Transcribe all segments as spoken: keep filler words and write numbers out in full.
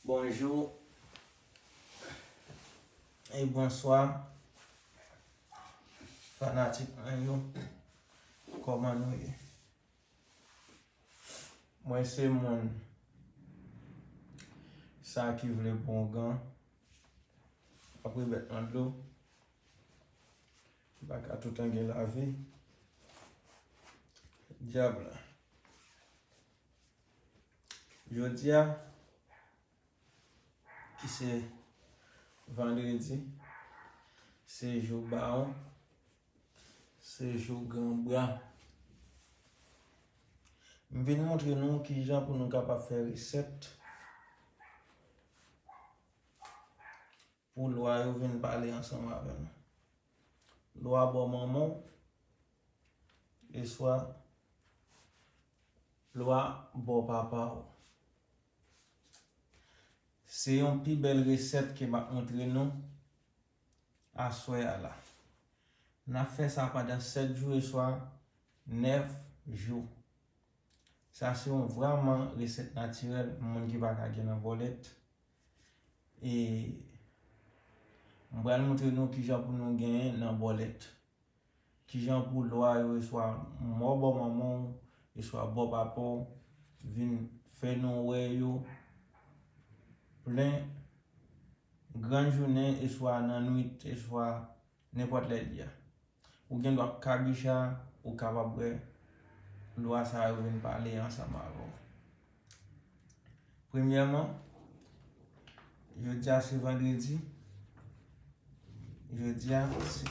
Bonjou e bonswa, fanatik mwen yo. Kòman nou ye? Mwen se moun sa ki vle pran yon gan, ap rebèt nan dlo, li pa ka toutan gen lavi. Dyab la. Jodi a, ki se vandredi, se jou bawon, se jou gran bra. M vin montre nou kijan pou nou kapab fè resèt pou lwa yo vin pale ansanm avè nou. Lwa bò manman w, eswa lwa bò papa w. Se yon pi bèl resèt ke m ap montre nou aswè a la. N ap fè sa pandan sèt jou eswa nèf jou. Sa se yon vrèman resèt natirèl pou moun ki pa ka gen nan bòlèt. E m pral montre nou kijan pou nou genyen nan bòlèt. Kijan pou lwa yo, eswa mò bò manman w, eswa bò papa w, vin fè nou wè yo plen grann jounen, eswa nan nwit, eswa nenpòt lè li a. Ou gen dwa kabicha, ou kapab wè lwa sa yo vin pale ansanm avè w. Premyèman, jodi a se vandredi. Jodi a se,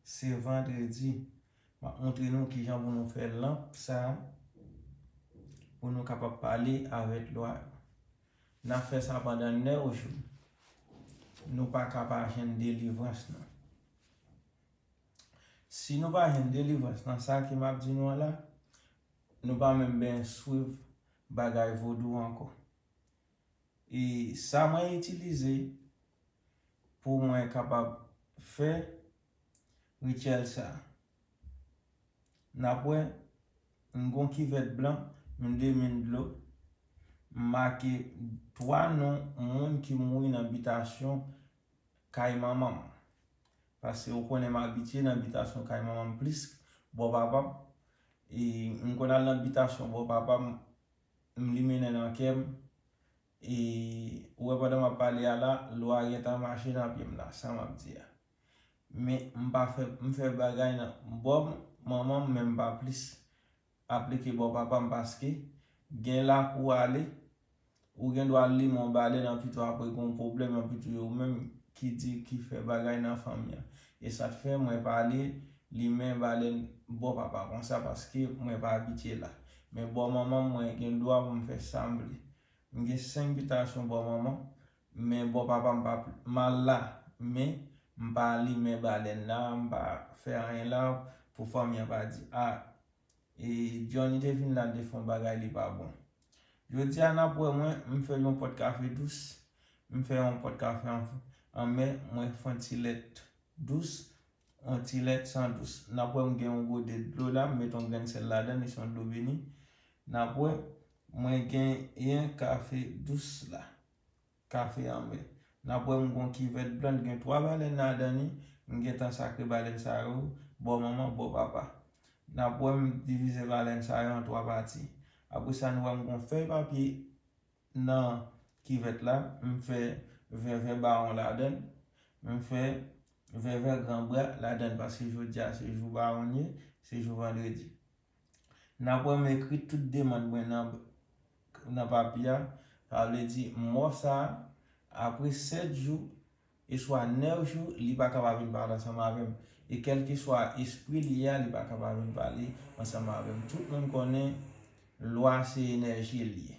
se vandredi. M ap montre nou kijan pou nou fè lanp sa a, pou nou kapab pale avèk lwa yo. N ap fè sa pandan nèf jou. Nou pa ka pa jwenn delivrans nan. Si nou pa jwenn delivrans nan sa ke m ap di nou an la, nou pa menm ben swiv bagay vodou ankò. E sa mwen itilize pou mwen kapab fè rityèl sa a. N ap wè, m gon kivèt blan, m de men dlo, m make twa non moun ki mouri nan bitasyon kay manman m. Paske ou konnen m abitye nan bitasyon kay manman m plis bò papa m. E m konn al nan bitasyon bò papa m, m liminen nan kè m. E ou wè pandan m ap pale a la, lwa gentan mache nan pye m la, sa m ap di a. Men m pa fè, m fè bagay nan bò m, manman m, men m pa plis aplike bò papa m paske gen lakou ale, ou gen dwa limen yon balèn anpi tou apre gen yon pwoblèm anpi tou e ou menm ki di ki fè bagay nan fanmi an. E sa t fè mwen pa ale limen balèn bò papa konsa paske mwen pa abitye la. Men bò manman m mwen gen dwa pou m fè sa m vle. M gen senk bitasyon bò manman, men bò papa m pa pl-, m al la, men m pa limen balèn la, m pa fè anyen la pou fanmi an pa di, a, e Johnny te vin la, l te fè yon bagay li pa bon. Jodi a n ap wè mwen, m fè yon pòt kafe dous, m fè yon pòt kafe an, anmè, mwen fè yon ti lèt dous, yon ti lèt san dous. N ap wè m gen yon gode dlo la, m met yon grenn sèl ladan l, li se yon dlo beni. N ap wè, mwen genyen kafe dous la. Kafe anmè. N ap wè m gon kivèt blan, l gen twa balèn ladan li, m gentan sakre balèn sa yo, bò manman, bò papa. N ap wè m divize balèn sa yo an twa pati. Apre sa, nou wè m gon fèy papye nan kivèt la, m fè vèvè bawon ladan l, m fè vèvè gran bra ladan l, paske jodi a se jou bawon ye, se jou vandredi. N ap wè m ekri tout demann mwen nan, nan papye a, sa vle di mò sa a, apre sèt jou, eswa nèf jou, li pa ka pa vin pale ansanm avè m. E kèlkeswa espri li ye a, li pa ka pa vin pale ansanm avè m. Tout moun konnen lwa se enèji li ye.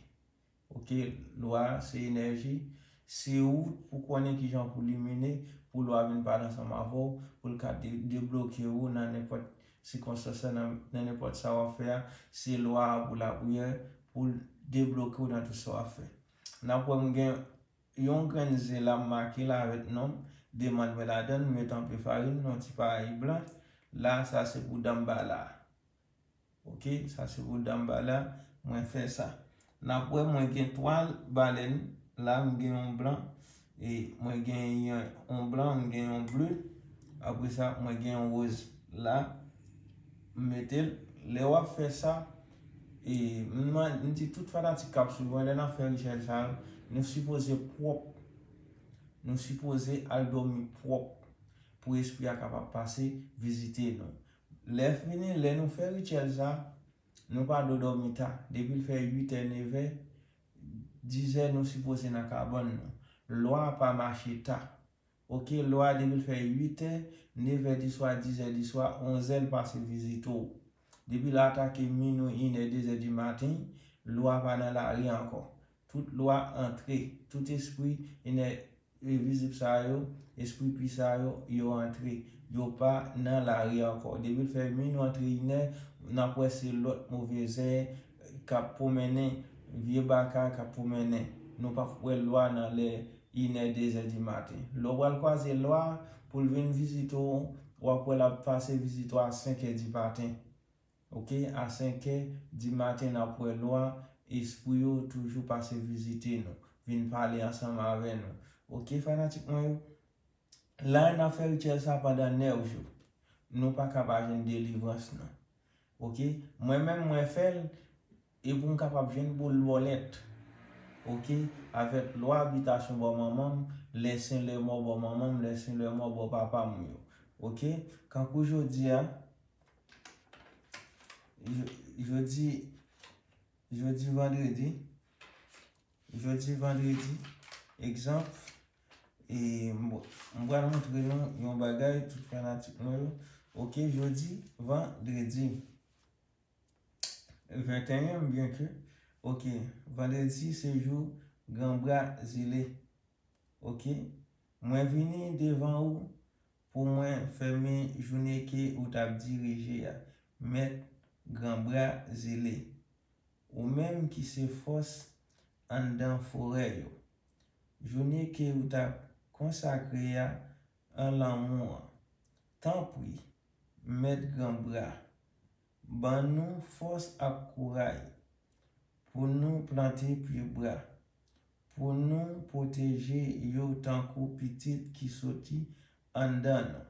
Oke, lwa se enèji. Se ou pou konnen kijan pou limine, pou lwa vin pale ansanm avè w, pou l ka de-, debloke ou nan nenpòt sikonstans, nan, nan nenpòt sa w ap fè a. Se lwa a pou lapriyè, pou l debloke ou nan tout sa w ap fè. N ap wè m gen yon grenn ze la, m make l avèk non m, demann mwen ladan l, m met anpe farin, yon ti payi blan. La, sa se pou danmbala. Oke, sa se pou danmbala, mwen fè sa. N ap wè mwen gen twa balèn La, m gen yon blan. E mwen gen yon, yon blan, m gen yon ble. Apre sa, mwen gen yon woz la. M mete l. Lè w ap fè sa, e m, man- m di tout fanatik k ap swiv mwen, lè n ap fè rityèl sa yo, nou sipoze pwòp. Nou sipoze al dòmi pwòp pou espri a kapab pase vizite nou. Lè fini, lè nou fè rityèl sa, nou pa dwe dòmi ta. Depi l fè uit è, nèf è, diz è, nou sipoze nan kabann nou. Lwa a pa mache ta. Oke, lwa a depi l fè uit è, nèf è di swa, diz è di swa, onz è, l pase vizite w. Depi l atake minwi, inè, dezè di maten, lwa a pa nan lari ankò. Tout lwa antre, tout espri, inè, e vizib sa yo, espri pi sa yo, yo antre. Yo pa nan lari ankò. Depi l fè minwi, antre inè, n ap wè se lòt move zè k ap pwomennen, vye baka k ap pwomennen. Nou p ap wè lwa nan lè inè, dezè di maten. Lè w pral kwaze lwa pou l vin vizite w, w ap wè l ap pase vizite w a senk è di maten. Oke, a senk è di maten n ap wè lwa, espri yo toujou pase vizite nou, vin pale ansanm avè nou. Oke, fanatik mwen yo, la n ap fè rityèl sa pandan nèf jou. Nou pa ka pa jwenn delivrans nan. Oke, mwen menm mwen fè l, e pou m kapab jwenn boul bòlèt. Oke, avèk lwa abitasyon bò manman m, lè sen lè mò bò manman m, lè sen lè mò bò papa m yo. Oke, kankou jodi a, J- jodi, jodi vandredi, jodi vandredi, egzanp, e m m pral montre nou yon bagay, tout fanatik mwen yo. Oke, jodi vandredi, venteyen, byenke, oke, vandredi se jou gran bra zile. Oke, mwen vini devan ou pou mwen fèmen jounen ke ou t ap dirije a, mèt gran bra zile. Ou menm ki se fòs anndan forè yo. Jounen ke ou t ap konsakre a an lanmou an. Tanpri, mèt gran bra, ban nou fòs ak kouray pou nou plante pye bra, pou nou pwoteje yo tankou pitit ki soti anndan nou.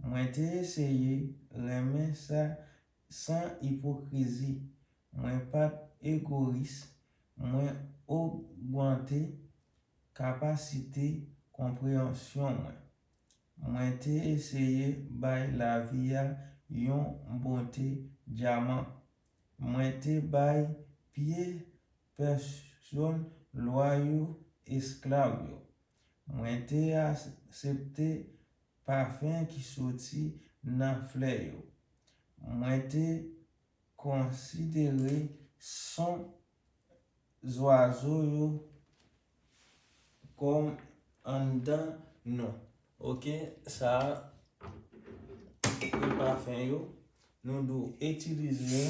Mwen te eseye renmen sa san ipokrizi. Mwen pa t egoyis. Mwen ogmante kapasite konpreyansyon mwen. Mwen te eseye bay lavi a yon bonte dyaman. Mwen te bay pye pèsonn lwa yo esklav yo. Mwen te aksepte pafen ki soti nan flè yo. Mwen te konsidere son zwazo yo kòm anndan nou. Oke, sa a, e pafen yo, nou dwe itilize yo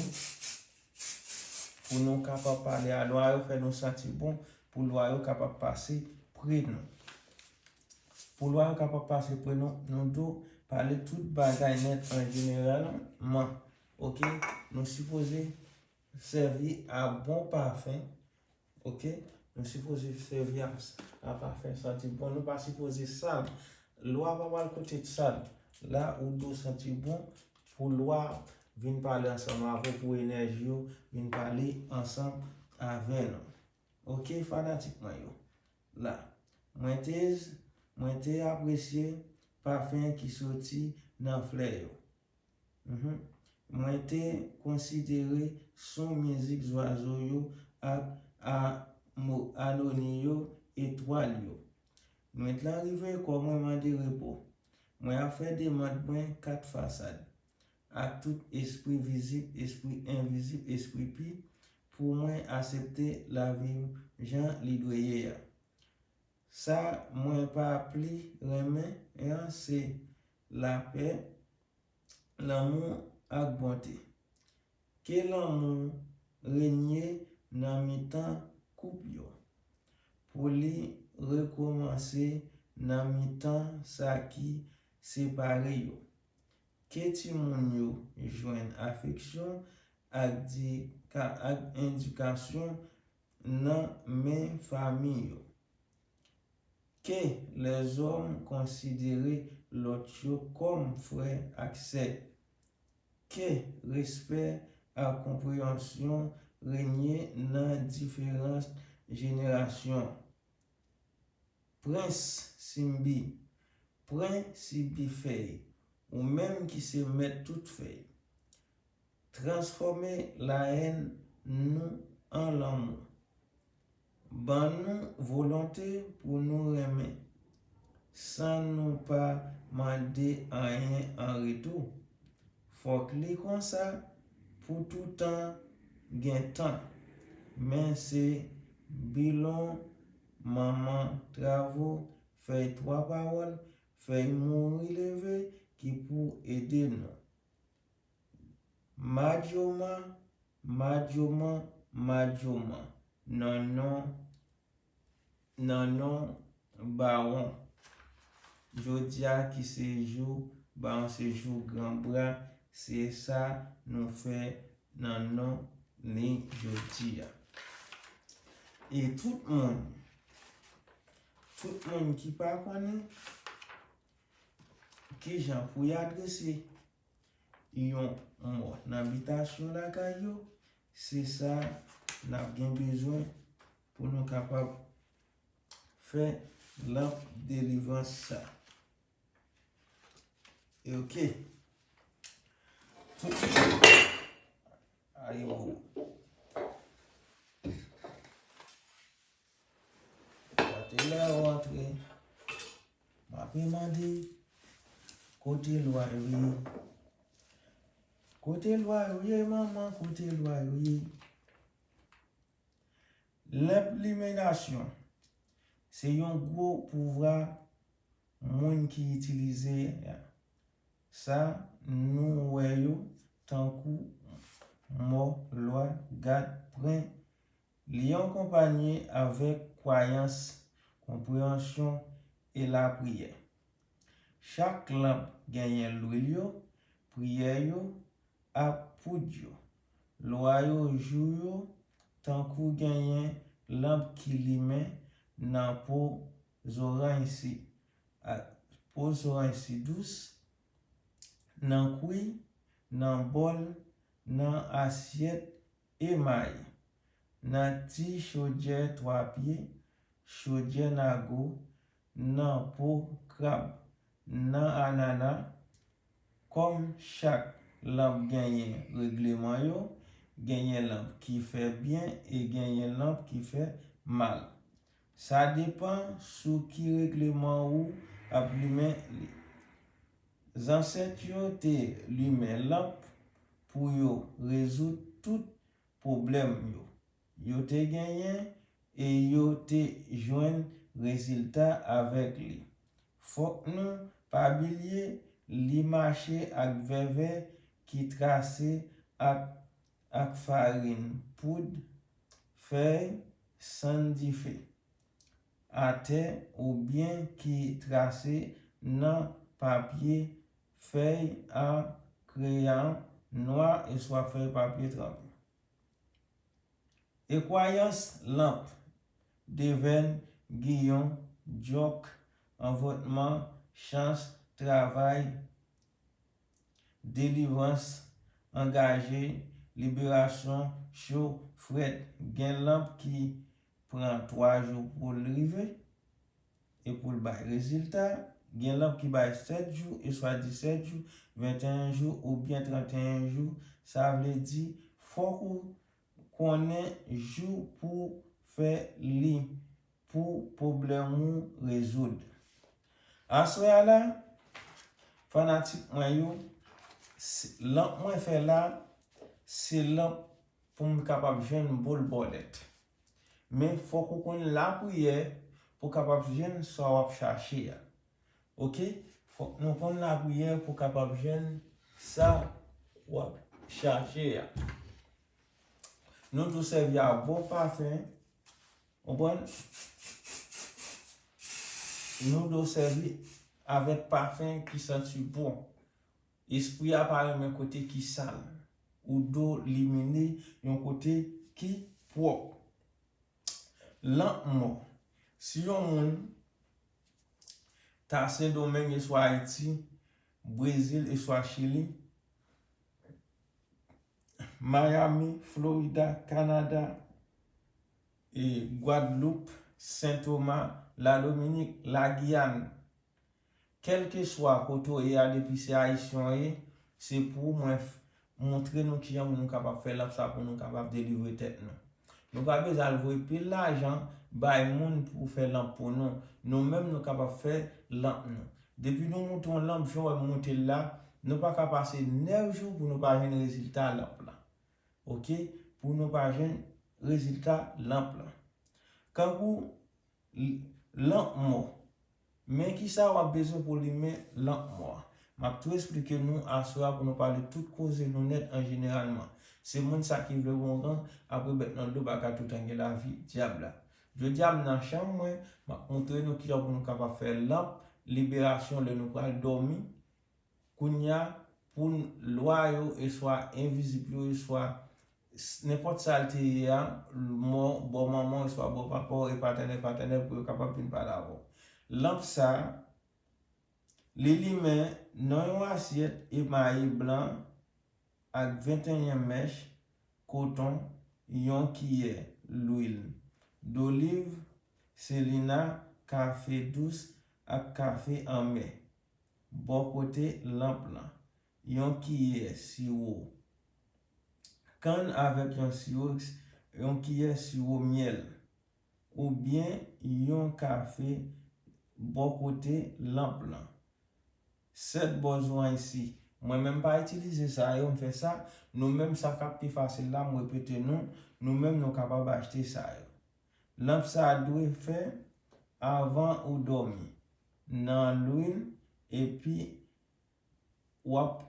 pou nou kapab pale a lwa yo, fè nou santi bon, pou lwa yo kapab pase pre nou. Pou lwa yo kapab pase pre nou, nou dwe pale tout bagay nèt an jeneralman. Oke, nou sipoze sèvi a bon pafen. Oke, nou sipoze sèvi a, a pafen santi bon. Nou pa sipoze sal. Lwa pa pral kote sal. La ou dwe santi bon pou lwa vin pale ansanm avè w, pou enèji yo vin pale ansanm avè nou. Oke, fanatik mwen yo. La, mwen te, mwen te apresye pafen ki soti nan flè yo. Mhm. Mwen te konsidere son mizik zwazo yo ak a, mo, aloni yo, etwal yo. Nwèt lan rive, kò mwen mande repo. Mwen ap fè demann mwen kat fasad ak tout espri vizib, espri envizib, espri pi, pou mwen aksepte lavi m jan li dwe ye a. Sa mwen pa pli renmen an se lapè, lanmou ak bonte. Ke lanmou renye nan mitan koup yo, pou li rekòmanse nan mitan sa ki separe yo. Ke timoun yo jwenn afeksyon ak di, ka, ak edikasyon nan men fanmi yo. Ke lèzòm konsidere lòt yo kòm frè ak sè. Ke respè ak konpreyansyon renye nan diferan jenerasyon. Prens Simbi, pran Simbi fèy, ou menm ki se mèt tout fèy. Transfòme lahèn nou an lanmou. Ban nou volonte pou nou renmen, san nou pa mande anyen an retou. Fòk li konsa pou toutan gen tan. Men se bilon manman travo fèy twa pawòl, fèy mouri leve ki pou ede nou. Madyoman, madyoman, madyoman, nan non, nan non bawon. Jodi a ki se jou bawon, se jou gran bra, se sa nou fè nan non li jodi a. E tout moun, tout moun ki pa konnen kijan pou y adrese yon mò nan bitasyon lakay yo, se sa n ap gen bezwen pou nou kapab fè lanp delivrans sa. E oke. Tout. Ayo. Sa te lè w antre. M ape mande, kote lwa yo ye? Kote lwa yo ye, manman? Kote lwa yo ye? Lenplimentasyon se yon gwo pouvwa moun ki itilize sa, nou wè yo tankou mò, lwa, gad, pran. Li akonpaye avèk kwayans, konpreyansyon e lapriyè. Chak lanp genyen lwil yo, priyè yo, ak poud yo. Lwa yo jou yo tankou genyen lanp ki limen nan po zoranj si, a, po zoranj si dous, nan kwi, nan bòl, nan asyèt emay, nan ti chodyè twa pye, chodyè nago, nan po krab, nan anana. Kòm chak lanp genyen regleman yo, genyen lanp ki fè byen e genyen lanp ki fè mal. Sa depann sou ki regleman ou ap limen li. Zansèt yo te limen lanp pou yo rezoud tout pwoblèm yo, yo te genyen e yo te jwenn rezilta avèk li. Fòk nou pa bliye li mache ak vèvè ki trase ak, ak farin, poud, fèy, sann dife, atè oubyen ki trase nan papye, fèy a kreyon nwa oswa fèy papye tranpe. E kwayans lanp, devèn, giyon, djòk, anvòtman, chans, travay, delivrans, angaje, liberasyon, cho, frèt. Gen lanp ki pran twa jou pou l rive e pou l bay rezilta. Gen lanp ki bay sèt jou, e swa disèt jou, venteyen jou oubyen tranteyen jou. Sa vle di, fòk ou konnen jou pou fè li, pou pwoblèm ou rezoud. Aswè a la, fanatik mwen yo, se, lanp mwen fè la, se lanp pou m kapab jwenn bòl bòlèt. Men fòk ou konn lapriyè pou kapab jwenn sa w ap chache a. Oke? Fòk nou konn lapriyè pou kapab jwenn sa w ap chache a. Nou tou sèvi a bon pafen. Konprann? Nou dwe sèvi avèk pafen ki santi bon. Espri a pa renmen kote ki sal. Ou dwe limine yon kote ki pwòp. Lanp mò. Si yon moun ta Sendomeng e swa Ayiti, Brezil e swa Chili, Miami, Florida, Kanada, e Gwadloup, Sen Toma, Ladominik, Lagiyàn, kèlkeswa kote w ye a, depi se Ayisyen w ye, se pou mwen f- montre nou kijan pou nou kapab fè lanp sa pou nou kapab delivre tèt nou. Nou pa bezwen al voye pil lajan bay moun pou fè lanp pou nou. Nou menm nou kapab fè lanp nou. Depi nou moute yon lanp, jan w wè m moute l la, nou pa ka pase nèf jou pou nou pa jwenn rezilta lanp la. Oke? Pou nou pa jwenn rezilta lanp la. Kankou l- lanp mò. Men kisa w ap bezwen pou limen lanp mò a? M ap tou esplike nou aswè a pou nou pale tout koze nou nèt an jeneralman. Se moun sa ki vle bon ran, apre bèt nan do pa ka toutan gen lavi, dyab la. Jodi a m nan chanm mwen, m ap montre nou kijan pou nou kapab fè lanp liberasyon lè nou pral dòmi. Kounye a, pou n- lwa yo, e swa envizib yo, e swa s- nenpòt sa l te ye a, mò, bò manman w, e swa bò papa w, e patènèl, patènèl, pou yo kapab vin pale avè w. Lanp sa, li limen nan yon asyèt emaye blan ak venteyen mèch koton, yon kiyè lwil doliv, selina, kafe dous ak kafe anmè. Bò kote lanp lan, yon kiyè siwo kann avèk yon siwo, yon kiyè siwo myèl, oubyen yon kafe bò kote lanp lan. Sèt bò zwansi. Mwen menm pa itilize sa yo, m fè sa. Nou menm sa k ap pi fasil la, m repete nou, nou menm nou kapab achte sa yo. Lanp sa a dwe fè avan ou dòmi nan lwil, epi w ap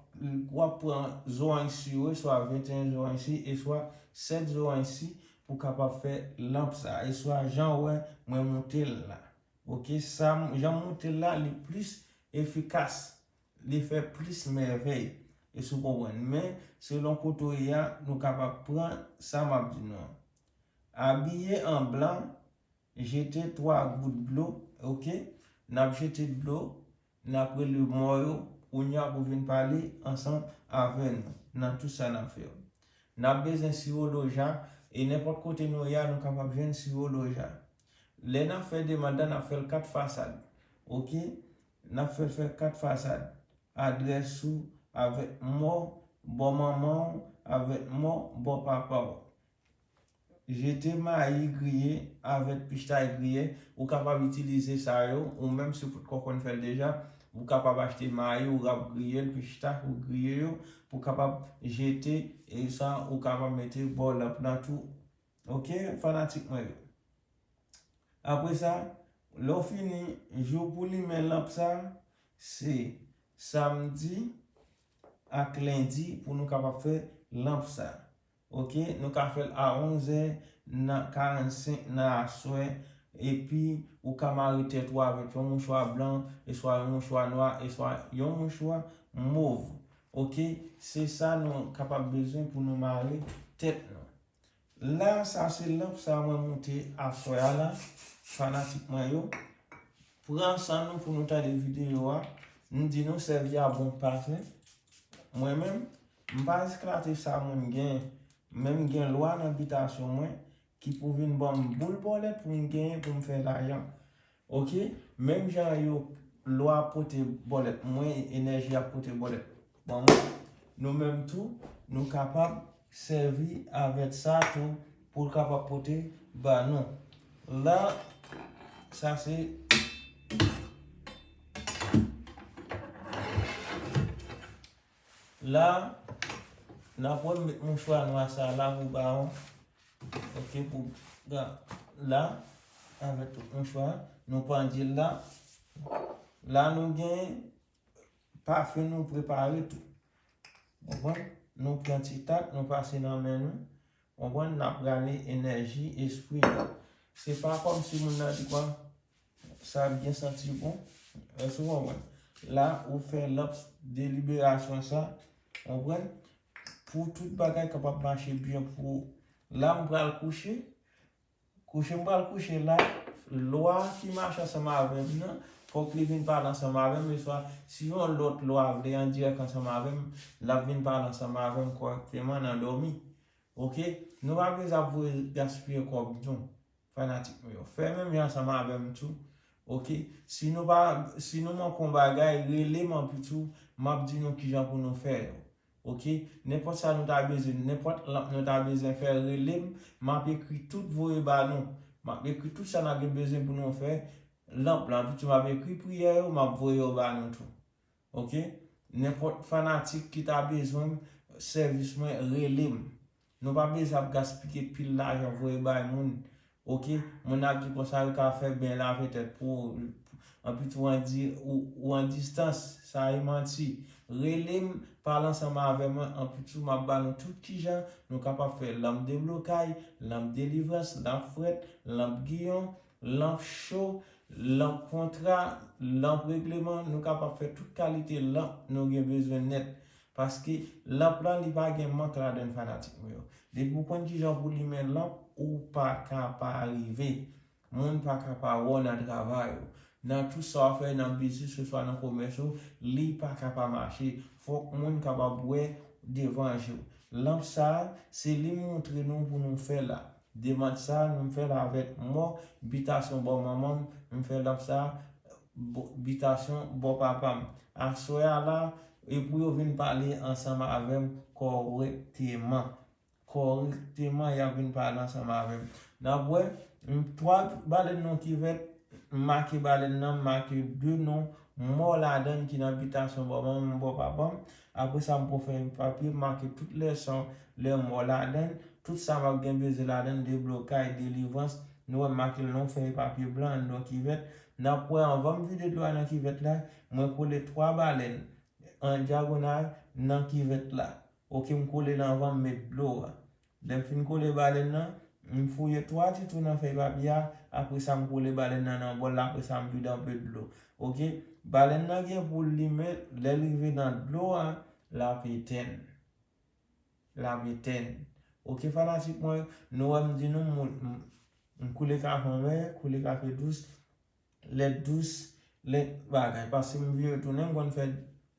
w ap pran zwansi yo, eswa venteyen zwansi, eswa sèt zwansi pou kapab fè lanp sa, eswa jan w wè mwen moute l la. Oke, sa m- jan m moute l la, li plis efikas, li fè plis mèvèy. Èske w konprann? Men, selon kote w ye a, nou kapab pran sa m ap di nou an. Abiye an blan, jete twa gout dlo, oke? N ap jete dlo, n ap rele mò yo, kounye a pou vin pale ansanm avè nou nan tout sa n ap fè yo. N ap bezwen siwo loja, e nenpòt kote nou ye a, nou kapab jwenn siwo loja. Lè n ap fè demann lan, n ap fè l kat fasad, oke? N ap fè l fè kat fasad. Adrès ou avèk mò bò manman w, avèk mò bò papa w. Jete mayi griye avèk pistach griye. Ou kapab itilize sa yo, ou menm si w potko konn fè l deja, ou kapab achte mayi, ou ap griye l, pistach, ou griye yo, pou kapab jete, e sa, ou kapab mete bò lanp lan tou. Oke, fanatik mwen yo. Apre sa, lè w fini, jou pou limen lanp sa, se samdi ak lendi pou nou kapab fè lanp sa. Oke, nou ka fè l a onzè nan karannsenk nan aswè, epi ou ka mare tèt ou avèk yon mouchwa blan, eswa yon mouchwa nwa, eswa yon mouchwa mov. Oke, se sa nou kapab bezwen pou nou mare tèt nou. La, sa se lanp sa mwen moute aswè a la, fanatik mwen yo. Pran san nou pou nou tande videyo a. M di nou sèvi a bon pase. Mwen menm, m pa esklate sa moun gen, men m gen lwa nan bitasyon mwen ki pou vin ban m boul bòlèt pou m genyen pou m fè lajan. Oke? Menm jan yo lwa pote bòlèt mwen, enèji ap pote bòlèt ban mwen, nou menm tou, nou kapab sèvi avèk sa tou pou l kapab pote ba nou. La, sa se La, n ap wè m met mouchwa nwa sa la pou bawon. Oke, pou ga- la, avèk tout mouchwa, nou pandye l la. La, nou gen pafen nou prepare tou. Konprann? Nou pran ti tak, nou pase nan men nou. Konprann? N ap rale enèji espri nou. Se pa kòmsi moun nan di kwa sa ap byen santi bon. Èske w konprann? La, ou fè lanp de liberasyon sa, konprann? Pou tout bagay kapab mache byen pou ou. La, m pral kouche. Kouche m pral kouche la, lwa ki mache ansanm avè m nan, fòk li vin pale ansanm avè m, oswa si yon lòt lwa vle an dirèk ansanm avè m, l ap vin pale ansanm avè m kòrèkteman nan dòmi. Oke? Nou pa bezwen ap voye gaspiye kòb nou, fanatik mwen yo. Fè menm jan ansanm avè m tou. Oke? Si nou pa, si nou manke yon bagay, rele m anpi tou, m ap di nou kijan pou nou fè yo. Oke? Nenpòt sa nou ta bezwen, nenpòt lanp nou ta bezwen fè, rele m, m ap ekri tout voye ba nou. M ap ekri tout sa n ap gen bezwen pou nou fè. Lanp lan, anpi tou m ap ekri priyè yo, m ap voye yo ba nou tou. Oke? Nenpòt fanatik ki ta bezwen sèvis mwen, rele m. Nou pa bezwen ap gaspiye pil lajan voye bay moun. Oke? Moun ap di konsa yo ka fè byen lave tèt pou ou. Anpi tou an di, ou, ou an distans, sa e manti. Rele m, pale ansanm avè mwen, anpi tou m ap ba nou tout kijan nou kapab fè lanp deblokay, lanp delivrans, lanp frèt, lanp giyon, lanp cho, lanp kontra, lanp regleman, nou kapab fè tout kalite lanp nou gen bezwen nèt. Paske lanp lan, li pa gen mank ladan l, fanatik mwen yo. Depi w konn kijan pou limen lanp, ou pa ka pa rive. Moun pa ka pa wè w nan travay ou. Nan tout sa w ap fè, nan biznis ou, swa nan komès ou, li pa ka pa mache. Fòk moun kapab wè devan je w. Lanp sa a, se li m montre nou pou nou fè la. Demach sa a, nou m fè l avèk mò, bitasyon bò manman m, m fè lanp sa a, bò, bitasyon bò papa m. Aswè a la, e pou yo vin pale ansanm avè m kòrèkteman. Kòrèkteman, y ap vin pale ansanm avè m. N ap wè, m, twa balèn nan kivèt, m make balèn nan, m make de non mò ladan l ki nan bitasyon bò manman m, bò papa m. Apre sa, m pran fèy papye, m make tout lèson lè mò ladan l, tout sa m ap gen bezwen ladan l, deblokay, delivrans. Nou wè m make l nan fèy papye blan anndan kivèt. N ap wè anvan m vide dlo a nan kivèt la, mwen kole twa balèn an dyagonal nan kivèt la. Oke, m kole l anvan m met dlo a. Lè m fin kole balèn nan, m fouye twa ti twou nan fèy papye a, apre sa m kole balèn nan nan bòl la, apre sa m vide anpe dlo. Oke, balèn nan gen pou l limen, lè l rive nan dlo a, l ap etenn. L ap etenn. Oke, fanatik mwen, nou wè m di nou, m, m, m koule kafe anmè, koule kafe dous, lèt dous, lèt bagay. Paske m vire tounen, m konn fè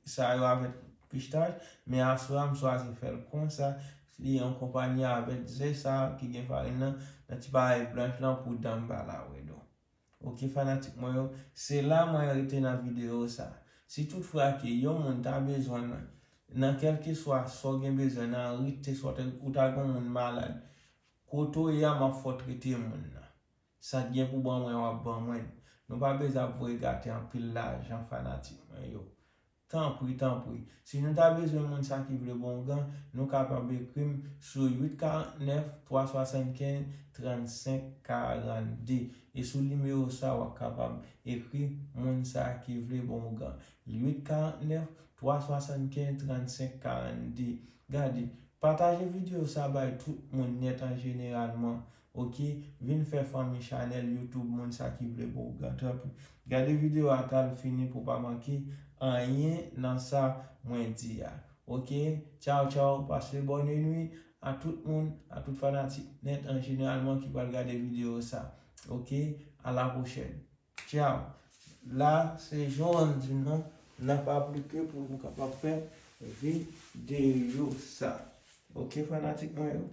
sa yo avèk pistaj, men aswè a m chwazi fè l konsa, li an konpanyi avèk ze sa ki gen farin nan, nan ti bagay blanch lan pou dan m pa lawe do. Oke, fanatik mwen yo, se la mwen rete nan videyo sa. Si tout fwa ke yon moun ta bezwen mwen, nan kèlkeswa sa w gen bezwen, nan rit te sòt ou ta gen yon moun malad, kote w ye a, m ap fè w trete moun nan. Sa t gen pou ban mwen, w ap ban mwen. Nou pa bezwen ap voye gate anpil lajan, fanatik mwen yo. Tanpri, tanpri. Si nou ta bezwen moun sa ki vle bon ougan, nou kapab ekri m sou uit karant nèf, twa swasannkenz, trannsenk karannde. E sou nimewo sa, w ap kapab ekri moun sa ki vle bon ougan. Uit karant nèf, twa swasannkenz, trannsenk karannde. Gade, pataje videyo sa bay tout moun nèt an jeneralman. Oke, vin fè fanmi chanèl YouTube moun sa ki vle bon ougan, tanpri. Gade videyo a ta l fini pou w pa manke anyen nan sa mwen di a. Oke, tchaw tchaw, pase bòn nwi a tout moun, a tout fanatik nèt an jeneralman ki pral gade videyo sa. Oke, a la pwochèn. Tchaw. La, se jan w di nou, n ap aplike pou nou kapab fè videyo sa. Oke, fanatik mwen yo.